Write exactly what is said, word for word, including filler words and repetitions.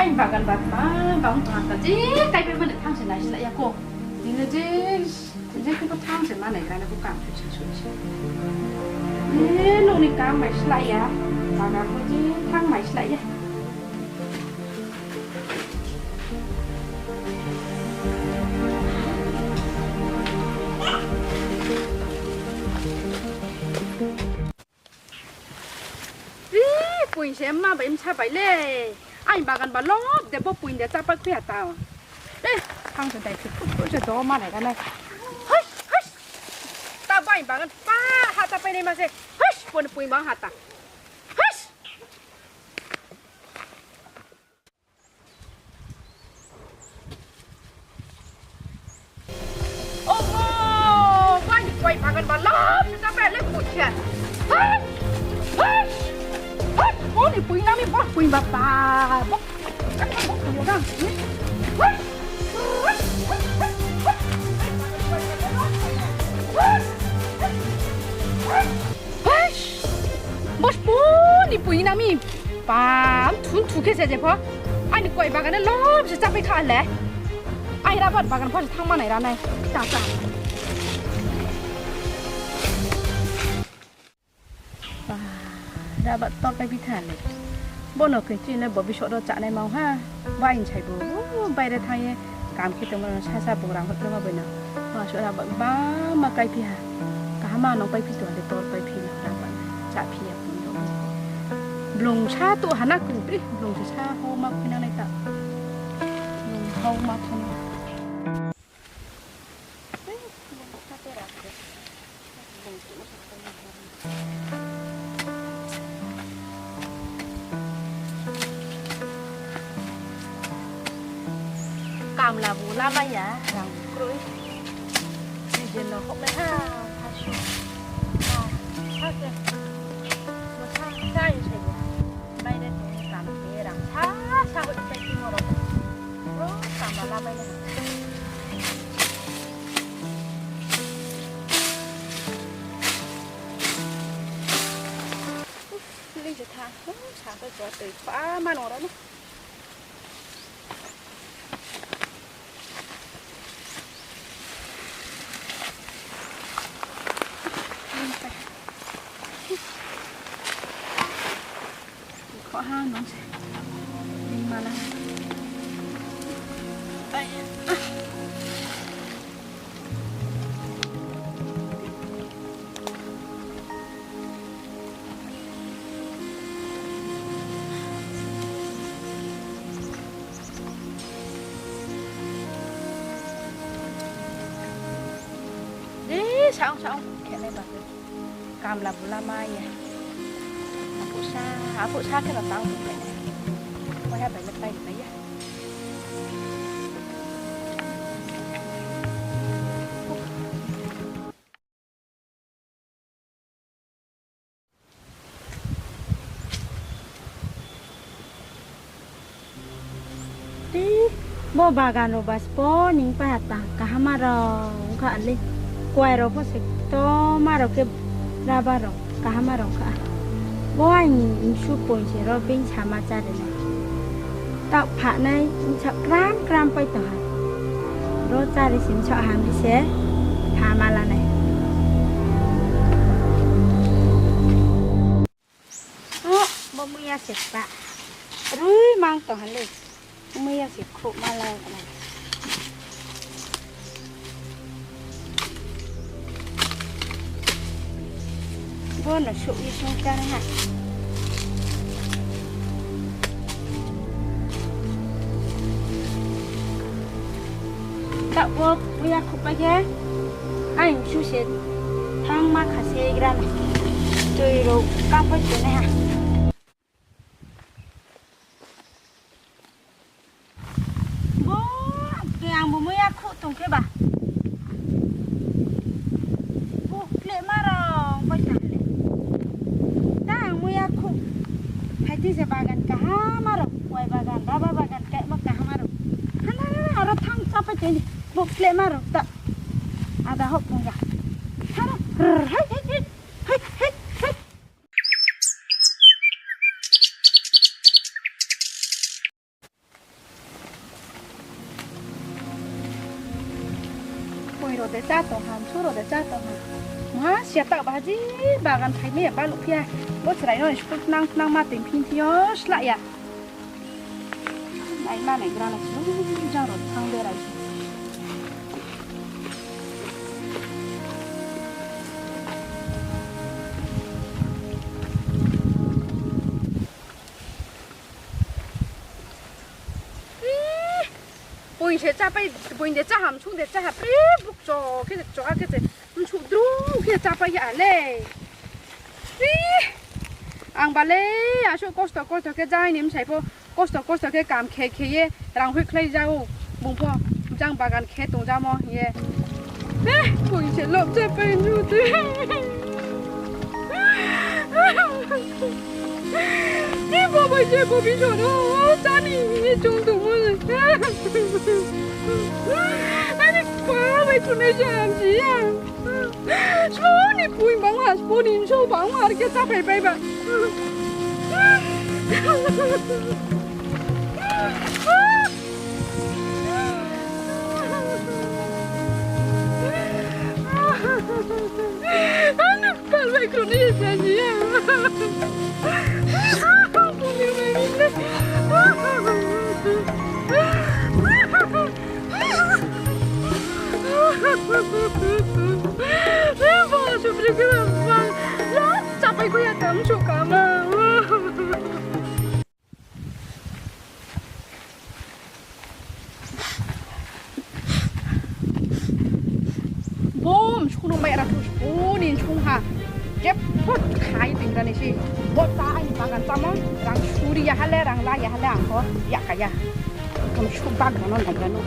Aini bagan ba tma bang tong ha ta, je kaipai mani thanng se naislai ya ko. Tini je, je khe pho thanng se manai rana bo kam se se se. E, nung ni kam mai slai ya. Bagan pho je thanng mai slai ya. Ih, poing se mma bai bsa bai le. Aini bagan ba lob de bo poing de chápai khui ha ta. Eh, thanng se dai khe, khe, khe, do ma nai ra nai. Hais, hais. Ta bai bagan pa ha chápai nai ma se. Hais, bo ni poing bang ha ta. Hais. Omo, bai ni koi bagan ba lap se chápai le koi khe. Hai, hai, hai, bo ni poing nang mi, bo poing ba ba, bo, bo poing nang. Hai, hai, hai, hai. Hais! Bo spo ni poing nang mi. Pam, thun thu khe se je pho. Aini koi bagan no lob se chápai kha le. Aini rabar bagan pho se thanng manai ra nai. Cha, cha. Ba, rabar tor pai phi tha le. Bo no khe chini le bo biso ro chánai ma ha. Bai nsai bo, o, baire thanng ye. Kam khe tongmo no sasa bung rang hoih tongma bai no. Ma so rabar bangma kai phi ha. Kaham ma nung pai phi tong ha le tor pai phi no rabar. Cha phi ya pun do. Blung sa to ha na kung pri, blung se sa hao ma phi nang nai ta. Blung hao ma phi nang. Kamla bu lamai ya, rang kroi. Season no hoknai ha, ha su. Ha, ha se. Bo sa, sa ye se bo. Baire tong kam khe rang sa, sa hoih pai timo rao. Bro, kamla lamai nai. Ling se tha, sa to cho tui pha ma no ro no. Kho ha nung se. Ling ma la. Bai. Dei, saong, saong, khe nai ba. Kamla bu lamai ya. Aphuh sa, aphuh sa khe no tang bu khe nai. Koi ha bai le pai bai ya. Tei, bo bagan rao ba spo ni pai ha ta, kaham rao ong kha le. Kuai rao pho se, toma rao khe rubber rao, kaham rao ong kha. Bo aini msu poing se ro being sama chári nai. Taoh phahnai bsaoh kram kram pai tong ha. Ro chári se bsaoh hambi se phama la nai. O, bo muiya se pa. Rui mang tong ha le. Muiya se khruhma la nai. Bo no souh ye sung chánai ha. Taoh bo muiya khruhpai khe, aini msu se thanngma kha se gra nai. Tui rao kapai tongnai ha. Bo, ke ang bo muiya khuh tong khe ba. Bo klehma rao pai tong le. Ta ang muiya khuh. Phaiti se bagan kaham rao, kuai bagan, rubber bagan, kaima kaham rao. Hana, aro thanng chápai tong ni. Bo klehma rao ta. Ada hok pungga. Hana, rrr, hai, hai, hai. Hai, hai, hai. De chá tong ha, msu rao de chá tong ha. Mha sia taoh baha je bagan phaimai ya baluh phi ha. Bo chrai no school tnang tnang ma tong phi thing yo slah ya. Nai ma nai gra na si, jang rao thanng berai se. Ih, poing se chápai, poing de chá ha, msung de chá ha, pre bukcho khe se, choha khe se, msung dru khe chápai ya le. Ih, ang ba le, asuh kosto kosto khe jai ni bsai pho, kosto kosto khe kam khe khe ye, rang hoihkhlai ja ou, bung pho, jang bagan khe tong jamo hing ye. Eh, poing se lob chápai nu de. Ni bo bai je bo biso no, chá ni hing ye chung tongmo le. Ani kpal bai krunai se ang si ya. Sbo ni poing bang ha, sbo ni msung bang ha, ar khe cháphaipai ba. Ani kpal bai krunai se ang si ya. Bo subri khe ba, chápai kho ya tang suh kama. Bo msung no mai ra thu sbo ni msung ha. Jepho khai tong ra nai se. Bo chá aini bagan chámo, rang suri ya ha le, rang la ya ha le, ang pho yaka ya. Msung bagra no nai ra no.